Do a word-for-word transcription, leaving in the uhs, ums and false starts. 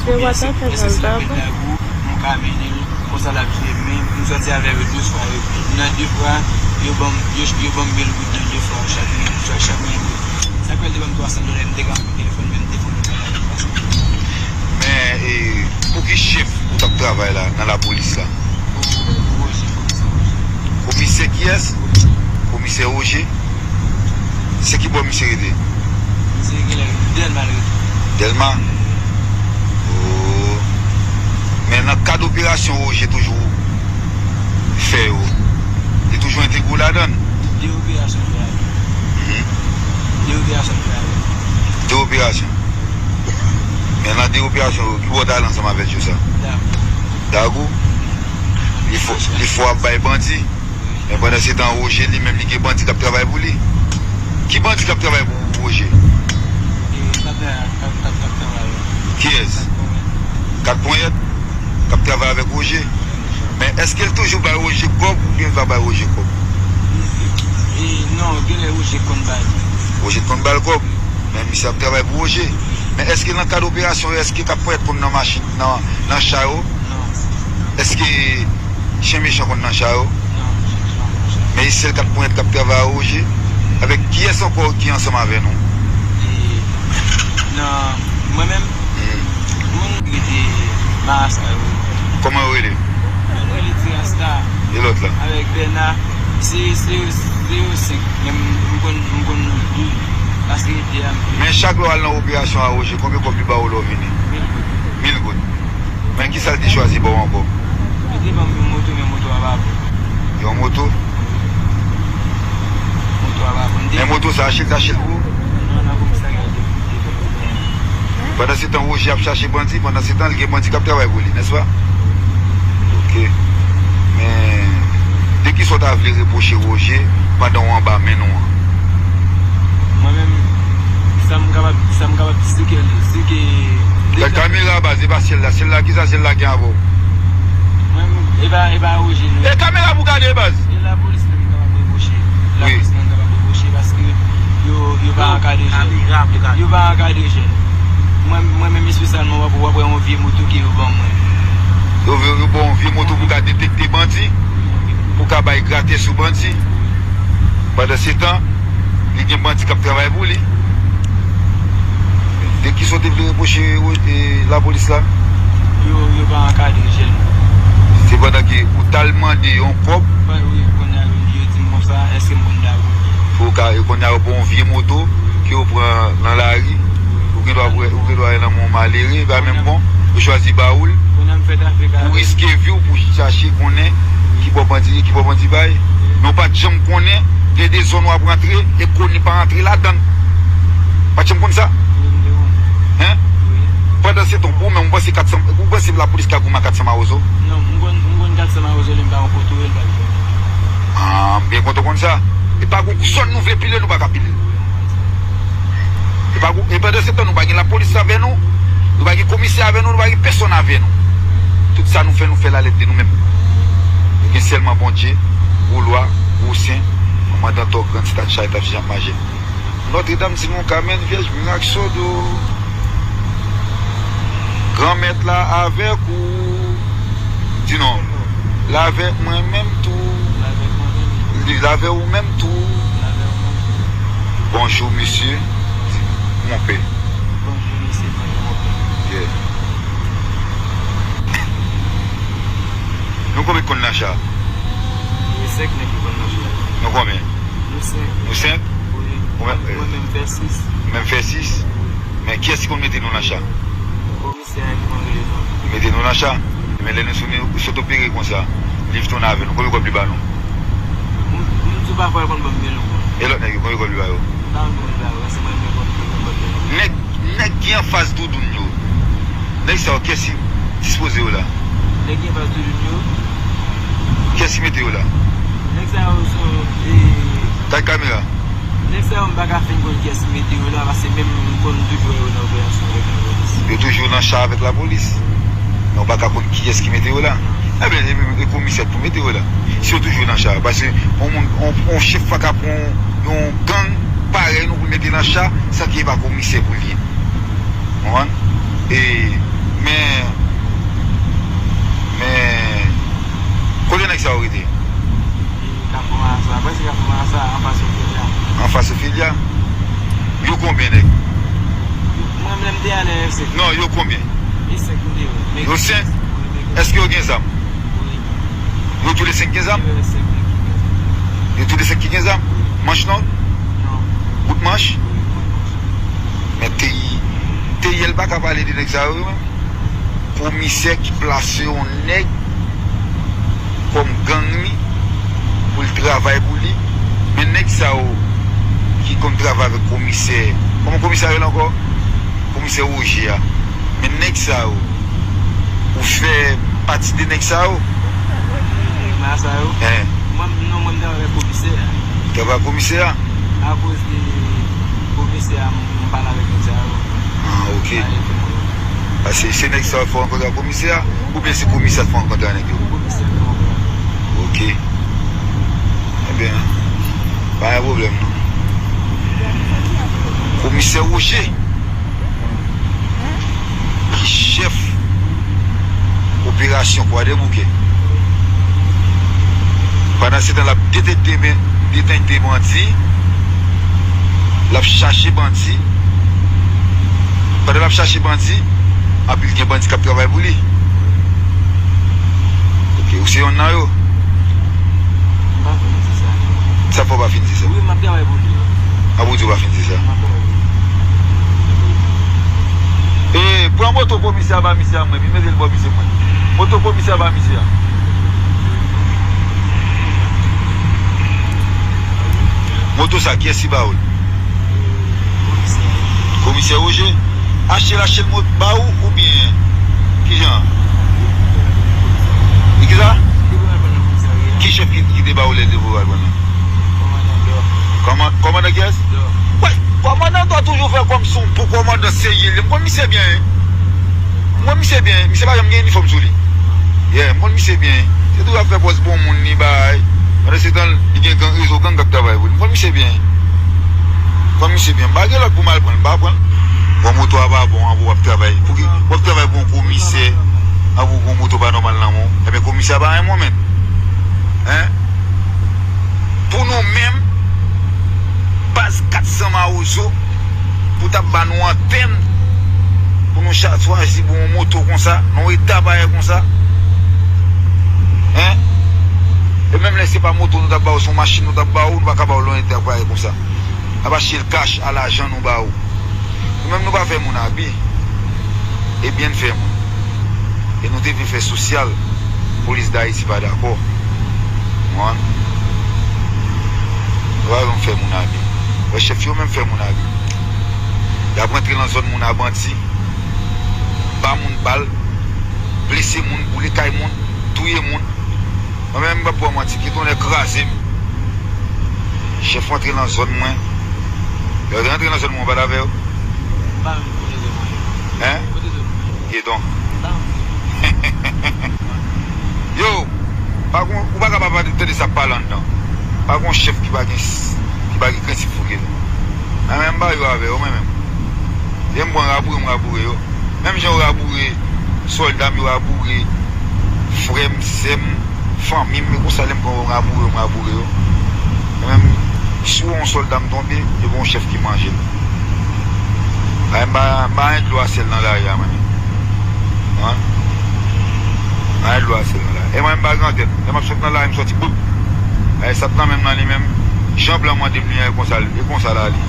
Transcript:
Yo pa ta fè sa, l ta bon. Mwen ka mennen l, konsa l ap jwe, men m sòti avè yo de fwa. Yo, nan de fwa, yo ban m, yo, yo ban m mil goud nan de fwa, chak mil, chak, chak mil goud. Sa k fè l te ban m twa san dola, m te ka pran telefòn, men m te fon nan twa san dola. Men, e, pou ki chèf ou t ap travay la, nan lapolis la? Pou, pou Woje, komisè Woje. Komisè kiyès? Komisè Woje. Se ki bò misye rete? Misye genlè Dèlma l rete. Dèlma? Oh. Men nan kad operasyon Woje toujou fè yo, li toujou entegre w ladan l? De operasyon fè avè l. Mhm. De operasyon fè avè l. De operasyon. Men nan de operasyon yo, ki bò w t ale ansanm avè l jou sa? Dagou. Dagou? Li fò, li fò ap bay bandi? Men pandan se tan, Woje li menm, li gen bandi k ap travay pou li. Ki bandi k ap travay pou Woje? E, k ap travay, k ap, k ap, k ap travay. Kiyès? Kat Ponyèt. Kat Ponyèt k ap travay avèk Woje. Men èske l toujou bay Woje kòb oubyen l pa bay Woje kòb? E, non, genlè Woje konn bay. Woje konn ba l kòb. Men misye ap travay pou Woje. Men èske nan kad operasyon yo, èske Kat Ponyèt konn nan machin, nan, nan cha yo? Non. Èske Chen mechan konn nan cha yo? Non, chen mechan konn nan cha. Men e sèl Kat Ponyèt k ap travay a Woje? Avèk kiyès ankò ki ansanm avè nou? E, nan, mwen menm, hmm, moun ki rete Marasa yo. Kòman yo rele? Yo rele Ti Rasta. E lòt la? Avèk Bèna. Se, se, se yo senk. Men m, m konn, m konn nou de. Paske de a m. Men chak lè w al nan operasyon a Woje, konbyen kòb li ba w lè w vini? Mil goud. Mil goud. Men kisa l te chwazi ba w ankò? Li te ban m yon moto, men moto a pa bon. Yon moto? Moto a pa bon. Men moto sa, achte l, t achte l pou ou? Non, nan komisarya de, de, de, de. Pandan se tan, Woje ap chache bandi, pandan se tan, li gen bandi k ap travay pou li, nèspa? Ok. Men, de kisa w ta vle repwoche Woje pandan w anba men nou an? Mwen menm, sa m kapab, sa m kapab di, se ke, se ke... Gad kamera baz, e pa syèl la. Syèl la, kisa syèl la gen avè w? Mwen menm, e pa, e pa Woje, non. E kamera pou gade, baz. E lapolis menm kapab repwoche. Wi. Lapolis menm kapab repwoche paske yo, yo pa ankadre jèn. Yo pa ankadre jèn. Mwen, mwen menm espesyalman, w ap, w ap wè yon vye moto ke yo ban mwen. Yo, yo, yo ba w yon vye moto pou ka detekte bandi, pou ka bay gratè sou bandi. Pandan se tan, li gen bandi k ap travay pou li. De kisa w te vle repwoche, e, lapolis la? Yo, yo pa ankadre jèn. Se pandan ke ou t al mande yon kòb. Wi, kounye a, yo di m konsa, èske m konn Dagou? Pou w ka, kounye a, yo ba w yon vye moto ke yo pran nan lari. Ou gen dwa, ou gen dwa al nan men yon malere, e pa menm bon. Yo chwazi ba ou l. Kounye a m fè trafik avè l. Ou riske vi w pou chache konnen ki bò bandi ye, ki bò bandi pa ye. Men w pa t janm konnen gen de zòn w ap rantre e koni pa rantre ladan l. Pa t janm konn sa? Wi, m te konnen. Hein? Wi. Pandan se tan, ou menm, ou panse kat san, ou panse lapolis ka goumen a kat san mawozo? Non, m konn, m konn kat san mawozo, li m pa yon kote w ye, l pa t jwenn. Ah, m byen kontan w konn sa. E pa gon zòn nou vle pile, nou pa ka pile l. E pa gon, e pandan se tan, nou pa gen lapolis avè nou, nou pa gen komisè avè nou, nou pa gen pèsonn avè nou. Tout sa nou fè, nou fè l alèd de nou menm. Nou gen sèlman Bondye, gwo lwa, gwo sen, manman Dantò, Grann Sitad, Chayita, Ti Jan ap mache. Nòtredam, Ti Moukamen, Vyèj Mirak, Sodo. Granmèt la avèk ou. Di non. L avèk mwen menm tou. L avèk mwen menm tou. Li avè ou menm tou. L avè ou menm tou. Bonjou, mesye. Di, monpè. Bonjou, mesye. Bonjou, monpè. Yeah. Nou konbyen k konn nan cha? Nou senk nèg ki konn nan cha. Nou konbyen? Nou senk. Nou senk? Wi. Ou menm, mwen menm fè sis. Menm fè sis? Wi. Men kiyès ki konn mete nou nan cha? Komisè a ki konn rele nou. Li mete nou nan cha. Men lè nou sot, sot opere konsa, li tounen avè nou. Konbyen kòb li ba nou? M, m di w pafwa l konn ban m mil goud. E lòt nèg yo, konbyen kòb li ba yo? M pa konn konbyen li ba yo, paske mwen menm konn, konn ban m mil goud. Nèg, nèg ki anfas Doudoun yo, nèg sa yo, kiyès ki dispoze yo la? Nèg ki anfas Doudoun yo. Kiyès ki mete yo la? Nèg sa yo se, e, Gad kamera. Nèg sa yo, m pa ka fin konn kiyès ki mete yo la, paske menm m konn toujou wè yo nan operasyon avèk lapolis. Yo toujou nan cha avèk lapolis. Men w pa ka konn kiyès ki mete yo la. Ebyen, e, e komisè k pou mete yo la. Si yo toujou nan cha, paske yon moun, yon, yon chèf pa ka pran yon, yon gang parèy nou pou l mete nan cha, san ke e pa komisè pou l ye. Konprann? E Men, men, kote nèg sa yo rete? E, Kafou Marasa, prèske Kafou Marasa, anfas Ofelia. Anfas Ofelia? Yo konbyen nèg? Mwen menm te ale e senk. Non, yo konbyen? E senk nou te ye. Yo senk? Wi, men... Èske yo gen zam? Wi. Yo tou le senk gen zam? Wi, senk nèg ki gen zam. Yo tou le senk ki gen zam? Wi. Manch long? Non. Bout manch? Wi, bout manch. Men T I, T I L pa ka pale de nèg sa yo, wi. Komisè ki plase yon nèg kòm gang li pou l travay pou li. Men nèg sa yo ki konn travay avèk komisè, kòman komisè a rele ankò? Komisè Woje a. Men nèg sa yo, ou fè pati de nèg sa yo? Nèg sa yo? Hein. Mwen, non, mwen, m travay avèk komisè a. Travay komisè a? Akoz de komisè a, m, m pale avèk nèg sa yo. Ah, ok. Sa e fè mwen. Paske se nèg sa yo fè w rankontre ak komisè a, oubyen se komisè a k fè w rankontre ak nèg yo? Komisè a k fè w rankontre. Ok. Ebyen, pa gen pwoblèm non. Komisè Woje, ki chèf operasyon Kwadèboukè. Pandan se tan, l ap detekte, detekte bandi, l ap chache bandi. Pandan l ap chache bandi, anpil gen bandi k ap travay pou li. Ok, ou se yonn nan yo? M pa fin di sa. Sa fè w pa fin di sa? Wi, m ap travay pou li. A, pou di w pa fin di sa. M ap travay pou li. E, pran moto komisè a ba misye a mwen, vin mete l bò misye mwen. Moto komisè a ba misye a. Moto sa, kiyès ki ba w l? Komisè Woje. Achte l, achte l mot ba ou oubyen kijan? E kisa? Ki chèf ki, ki te ba ou lè te pou al pran nan? Kòmandan kiyès? Wè, kòmandan dwa toujou fè kòm si w bon kòmandan serye li. M konn misye byen, wi. M konn misye byen, wi. Misye pa janm gen inifòm sou li. Yeah, m konn misye byen, wi. Se toujou ap fè pòz bon moun li bay. Pandan se tan, li gen gang, rezo gang k ap travay pou li. M konn misye byen, wi. M konn misye byen. M pa gen lòt pou m al pran l, m pa pran l. Bon, moto a pa bon, an, pou w ap travay. Pouki w ap travay pou yon komisè, an, pou yon moto pa nòmal nan men w? Ebyen, komisè a pa renmen w menm. Hein? Pou nou menm, baz kat san Mawozo, pou t ap ba nou antèn, pou nou cha-, chwazi bon yon moto konsa, nan yon eta parèy konsa. Hein? E menm lè se pa moto nou t ap ba w, se yon machin nou t ap ba w, nou pa ka ba w nan yon eta parèy konsa. N ap achte l kach a lajan nou ba w. Nou menm nou pa fè moun abi. E byen n fè moun. E nou te vle fè sosyal. Polis Dayiti pa dakò. Ou konprann? Nou pa vle fè moun abi. Wè chèf yo menm fè moun abi. Y ap rantre nan zòn moun a bandi. Ba moun bal. Blese moun, boule kay moun, touye moun. Mwen menm, m p ap ba w manti, ke tonnè kraze m. Chèf rantre nan zòn mwen. Lè yo te rantre nan zòn mwen, w pa t avè yo? M pa menm kote zòn mwen ye. Hein? Kote zòn mwen ye? Gedon. M pa menm kote. Yo, pa gon, ou pa ka pa tande sa k pale anndan. Pa gon chèf ki pa gen, ki pa gen prensip fouke l. Mwen menm, m pa jwe avè yo, mwen menm. Lè m pran raboure, m raboure yo. Menm jan yo raboure sòlda m, yo raboure frè m, sè m, fanmi m, e konsa lè m pran yo, m raboure yo, m raboure yo. Mwen menm, si w wè yon sòlda m tonbe, e gon chèf ki manje l. Ay, m pa, m pa anyen dlo a sèl nan lari a, mwen menm. An? Anyen dlo a sèl nan lari. E mwen menm, m pa grantèt. Lè m ap sot nan lari, m sòti, boup! Ay, sa t nan men m nan li menm. Jan blan mande m li an, e konsa, e konsa l ale.